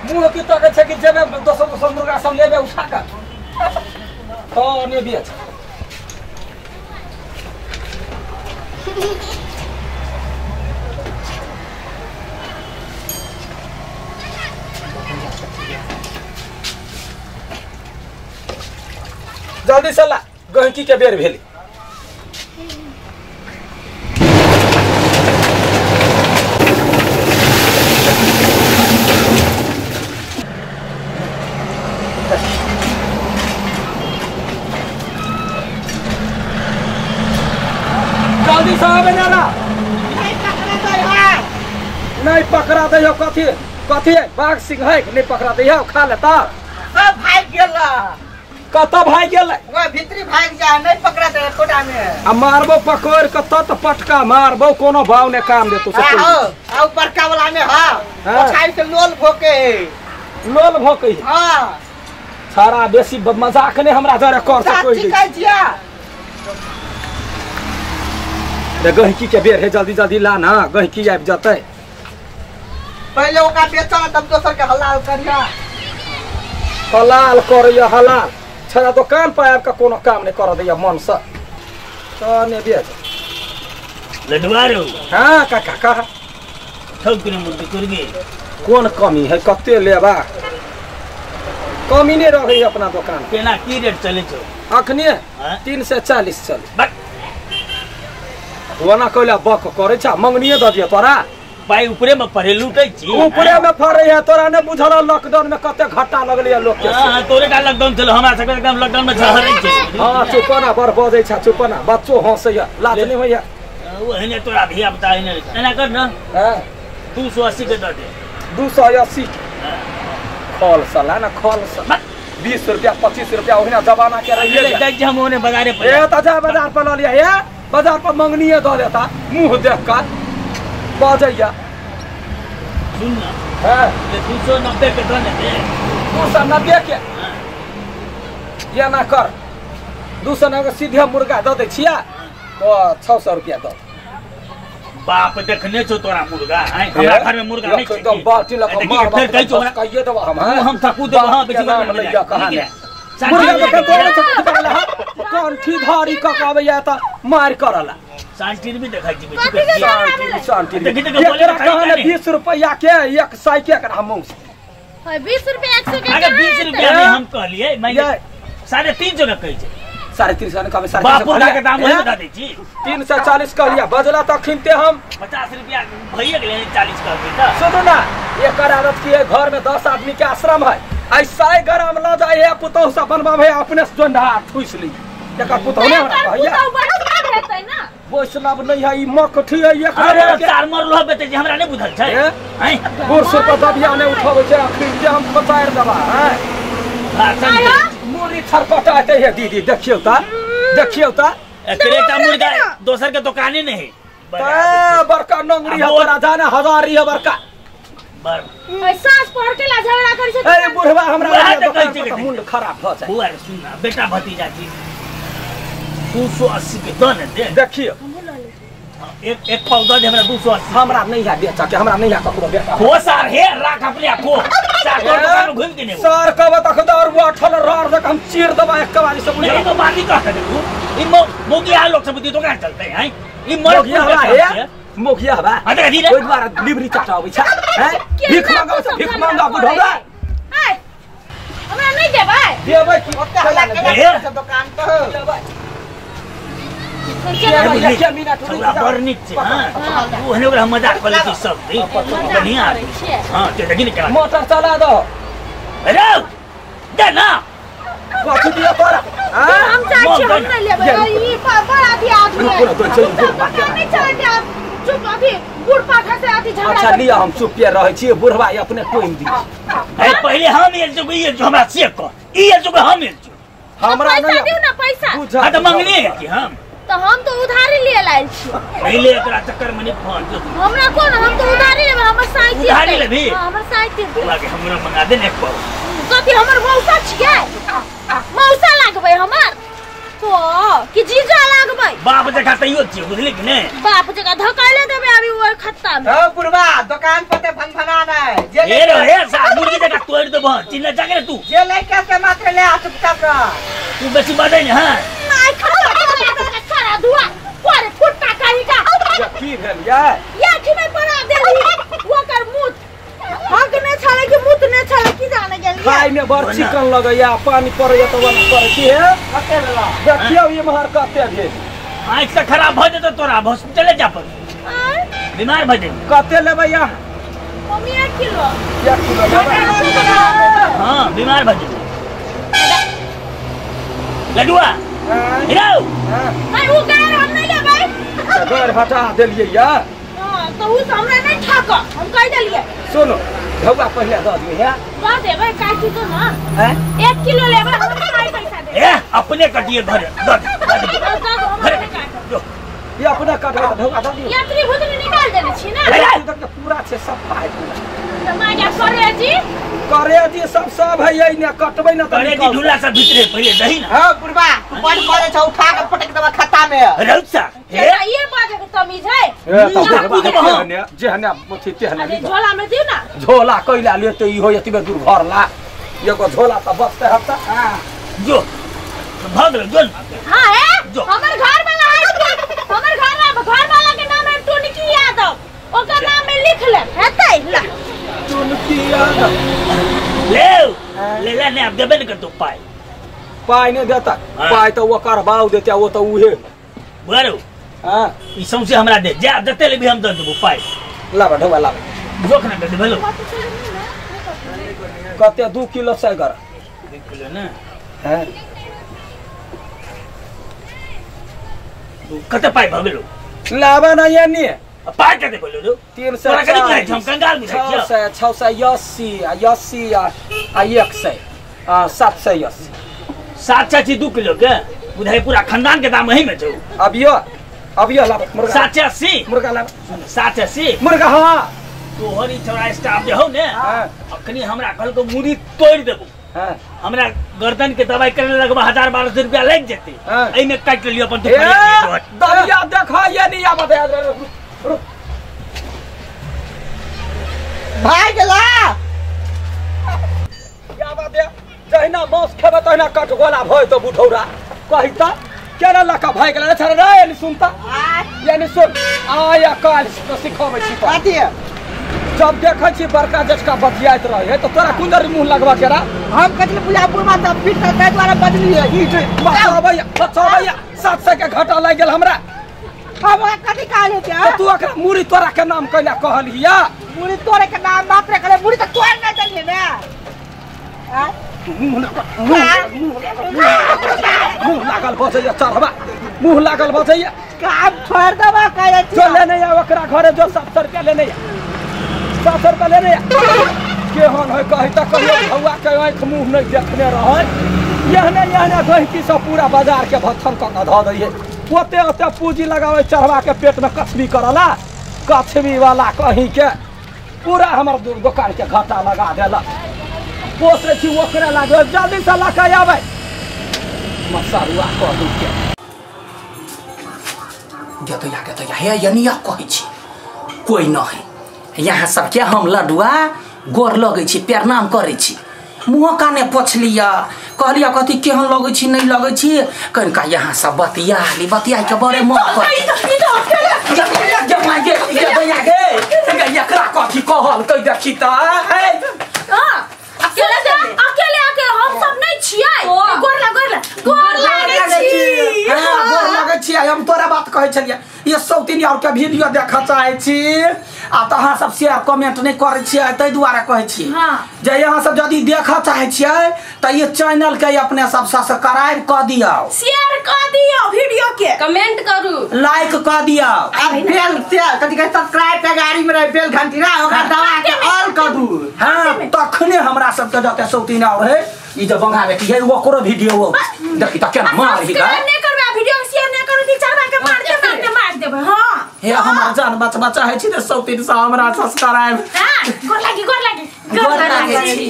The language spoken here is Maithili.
मुँह की तकै छै कि जेबे दोसर दोसर मुर्गा सब लेबे उठा कऽ तो ने बेच। जल्दी से ला गहकी के बेर भेली। जल्दी से आबे ना नहीं पकड़ा दे हो कथी कथी बाघ सिंह है नहीं पकड़ा दे हो खा लेता सब भाग गेला। कत भाग गेल वो भीतरी भाग जा नहीं पकड़ा दे कोटा में आ मारबो पकड़ के त पटका मारबो कोनो भाव ने काम दे तू सब। आ बड़का वाला में हां ओछाई से लोल भोके लोल भोके हां सारा बेसी मजाक ने हमरा जरे कर सकै ठीक है जिया रे गहकी के बेर है जल्दी जल्दी ला ना गहकी आबि जतै। पहले ओका बेचल तब दोसर के हलाल करिया। हलाल करैया हलाल छड़ा दुकान पर आबि के कोनो काम नहीं कर दैया मन से तो ने बेच लडुआ रो। हां काका कह ठोक ने मुर्गी तुरगी कोन कमी है कते लेबा कमी नहीं रहे अपना दुकान। केना की रेट चले छौ अखने 340 चले ओना कहला बक करे छ मंगनिए द दिया तोरा पाई ऊपरे में परे लूटै छी ऊपरे में फरे है तोरा ने बुझल लॉकडाउन में कते घाटा लगलै लोग के। हां तोरे का लॉकडाउन चलो हमरा सबके एकदम लॉकडाउन में झहरै छै। हां चुपना पर बजै छ चुपना बच्चो हंसैया लाज नहीं होइया ओहने तोरा धिया पुता एने एना कर न। हां 280 के द दे 280 खल साला ना खल साला 20 रुपया 25 रुपया ओहिना जमाना के रहिए जाइ हम ओने बाजारे पर ए त जा बाजार पर ल लिया हे बाजार पर मंगनिए द देता मुंह देख का बजैया। सुन ना हां 290 के द दे 290 के ये ना कर 290 के सीधे मुर्गा the they छिया तो 600 रुपया the. बाप देखने छौ तोरा मुर्गा हैं हमरा घर में मुर्गा नहीं छै एकदम बाल्टी लक मार फेर कहै छौ कहिए देबो हम हम थकू देबो। हां बेसी लइया कहां मुर्गा के तोरा छकला कौन थी धारी क कहबैया त मार करला सांटी भी देखै छी सांटी सांटी एकरा कहने 20 रुपया के 100 के एकरा हम 20 रुपया 100 के अरे 20 रुपया में हम कहलिए मैं 350 के कहै छै 350 ने कहबै 350 बाप के दाम वही बता दै छी 340 कहलिया बजला त खिनते हम 50 रुपया भइए गेलै 40 कहबै त सुनू ना एकर आदत की है घर में 10 आदमी के आश्रम है आई 100 ग्राम ल जाय है पुतहु से बनबाबै अपने से जोंढा ठुस ली एकर पुतहु ने हमरा कहैया हेतै ना वैष्णव नहीं है ई मकठी है एक अरे चार मरलो बेटे जी हमरा नहीं बुझल छै हैं कुर्सी पर दबिया ने उठाबै छै अखन जे हम पचार देबा हैं मुरी छरपटाते है दीदी देखियौ त देखियौ त एकरेटा मुर्गा दोसर के दुकाने नहीं है बड़का नंगरी है तोरा जाने हजारी है बड़का सास पढ़ के ला झगड़ा करै छै ए बुढ़वा हमरा दुकान मुंड खराब भ जाय। बुआ सुन ना बेटा भतीजा जी 280 के दन दे देखियो एक एक पाव दे हमरा 280 हमरा नहीं है बेचा के हमरा नहीं है ककरो बेटा हो सर हे राख अपने को चार दुकान घुम के ने सर कब तक दर उठल रर तक हम चीर दबा एक कवाली से नहीं तो बाकी कहत देखू ई मोगिया लोग सब दुकान चलते हैं ई मर हे मोगिया बा अरे रे ओइ द्वारा डिलीवरी चाचा आबै छै हैं भीख मांगा भीख मांगा बुढ़ौला ए हमरा नहीं देबै देबै की ओते हल्ला केना दुकान पर बड़ नीक छै। हां ओहने ओकरा मजाक करै छी सब दिन बढ़िया हां ते देखी ने केना मोटर चला दो अरे दे ना कथी दिया तोरा हम चाहे छी हम नहीं लेबै ई बड़ आदमी आदमी नहीं चलते चुप अथी बूढ़ पाखा से अथी झगड़ा। अच्छा लिया हम चुप रहै छी बुढ़वा अपने कोइन दी ए पहिले हम एल जो ई जो हमरा चेक कर ई एल जो हम एल जो हमरा नहीं दिउ ना पैसा। हां त मंगनी है कि हम तो हम तो उधारी लिए लायल छी नहीं ले एकरा चक्कर में नहीं फोन जो हमरा कोन हम तो उधारी लेबै हमर साइकिल उधारी लेबी। हां हमर साइकिल लागे हमरा मंगा दे ने एक पाव कथी हमर मौसा छियै मौसा लागबै हमर तो कि जीजा लागबै बाप जका तैयो छियै बुझली कि नै बाप जका धकाइले देबै अभी ओइ खत्ता में ओ बुढ़वा दुकान पर ते भनभना नै जे हे रे हे सा मुर्गी जका देबो चिल्ला जाके तू जे लइका से मात्र ले आ चुपचाप रह तू बेसी बाजै ने हां my खरा धुआ पर फुटका कहीं का की भेल या या कि में पड़ा देली ओकर मुत हक ने छले कि मुत ने छले की जाने गेली खाय में बड़ चिकन लगैया पानी पड़ैया त वन पर की है अकेला देखियौ इमहर कते भेल आँख से खराब भ जेतौ तोरा हॉस्पिटल जा पर बीमार भ जेबी कते लेबै यहाँ मम्मी 1 किलो 1 किलो लेबै हां बीमार भ जेबी लडुआ हेलो नहीं उ गार हम नहीं लेबै गार हटा देलियै या हां त उ हमरा नहीं ठक हम कह देलियै सुनो ढौआ पहिले द दियो है द देबै काटी तो ना हैं 1 किलो लेबै हम पाई पैसा दे ए अपने कटिए घर द दे ये अपने कटबै त ढौआ द दियो यात्री भुतनी निकाल देने छी ना तक पूरा छै सब पाई पूरा त माया करे जी करे जी सब सब है यही ने कटबै ना त करे जी ढुला सब भीतरे पहिले दही ना हां बुढ़बा तू बड़ करे छ उठा के पटक देबा खाता में रौसा हे ये बाजे के तमीज है ए त जे हने अथी तेहने अरे झोला में दियो ना झोला कैला लेते ई हो एतबे दूर घर ला एगो झोला त बचते हत हां जो भाग ले जो हां है हमर घर वाला है हमर घर वाला के नाम है टुनकी यादव ओकर नाम में लिख ले हेतै ला टुनकी यादव ले ले ले ने अब देबे न करतो पाई पाई नहीं देता पाई तो ओकर बाऊ देता वो तो उहे बरो हां ई सौंसे हमरा दे जा जते लेबी हम the देबो पाई लाबा ढौआ लाबा जोख ना दे भेलो कते 2 किलो सै गर 2 किलो ना हैं कते पाई भ गेलो लाबा ना यानी पाई कते भेलो रो 300 तोरा कनी बुझाइ छौ हम कंगाल बुझाइ छियौ 680 80 आ 100 आ 780 780 2 किलो के बुझाइ पूरा खानदान के दाम एही में छौ अब यो अब यो लाबा मुर्गा 780 मुर्गा लाबा 780 मुर्गा हां तोहर ई छोरा स्टाफ जे हौ ने हां अखनी हमरा कहलको मुरी तोड़ देबो हां हमरा गर्दन के दवाई करे लगबा 1000-1200 रुपया लागि जेतै एई में काट लियो अपन दुपहरिया दरिया देखा ये नहीं आवत है भाग गेला क्या बात है जहिना मांस खेबे तहिना कटगोला भय तो बुढ़ौरा कही त केना लका भाग गेला छरे रे यानी सुनता यानी सुन आया काल सिखबै छी कथी जब देखै छी बड़का जचका बतियाइत रहे त तोरा कुंदर मुंह लगवा के रा हम कथि बुझा बुढ़बा त फिर त ताहि दुआरे बजलियै ई जे बचाबैया बचाबैया 700 के घाटा लागि गेल हमरा हम ओकरा कथि कहलियै त तू ओकरा मुरी तोरा के नाम कैला कहलिया मुरी तोरे के नाम मात्र कहले मुरी त तोड़ नै देलियै ने आ मुंह लागल बचैया चढ़बा मुंह लागल बचैया काम छोड़ देबा कहै छी जो लेने आ ओकरा घरे जो 700 रुपया लेने आ 700 रुपया लेने आ केहन है कही त कहियो भौआ के आँख मुंह नहीं देखने रहै एहने एहने गहिकी सब पूरा बाजार के भत्थन क के धऽ दैयै ओते ओते पूंजी लगावे चढ़वा के पेट में कछबी करला कछबी वाला कहीं के पूरा हमर दुकान के घाटा लगा देला पोसै छी ओकरे लागे जल्दी से लऽ के आबै मसरुआ कऽ दू के गेतैया गेतैया हे यनिया कहै छी कोइ नहीं यहाँ सबके हम लडुआ गोर लगै छी प्रणाम करै छी मुँह काने पोछलिया कहलिया कथी केहन लगै छी नहीं लगै छी कनिका यहाँ सब बतिया ली बतिया के बड़े मन कर एकरा कथी कहल कै देखी त अकेले अकेले अकेले हम सब नहीं छियै गोर लाग गोर लागै छी हां गोर लागै छी हम तोरा बात कहै छलियै ये सौतीन और के वीडियो देखऽ चाहै छी आ त अहाँ सब शेयर कमेंट नहीं करै छियै ताहि दुआरे कहै छी जे अहाँ सब यदि देखऽ चाहै छियै त ये चैनल के अपने सब सब्सक्राइब कऽ दियौ शेयर कऽ दियौ वीडियो के कमेंट करू लाइक कऽ दियौ आ बेल से कथि कहै सब्सक्राइब के गाड़ी में रहे बेल घंटी ना ओकरा दबा के ऑल कऽ दू हां तखने हमरा सब के जते सौतीन और है ई जे बंगा बेटी है ओकरो वीडियो देखी त केना मार ही सब्सक्राइब नहीं करबै वीडियो शेयर नहीं करू त चढ़वा के मारते मारते मार देबै हां हे हमर जान बचबा चाहै छी त सौतीन से हमरा सब्सक्राइब हां गोर लागी गोर लागी गोर लागै छी।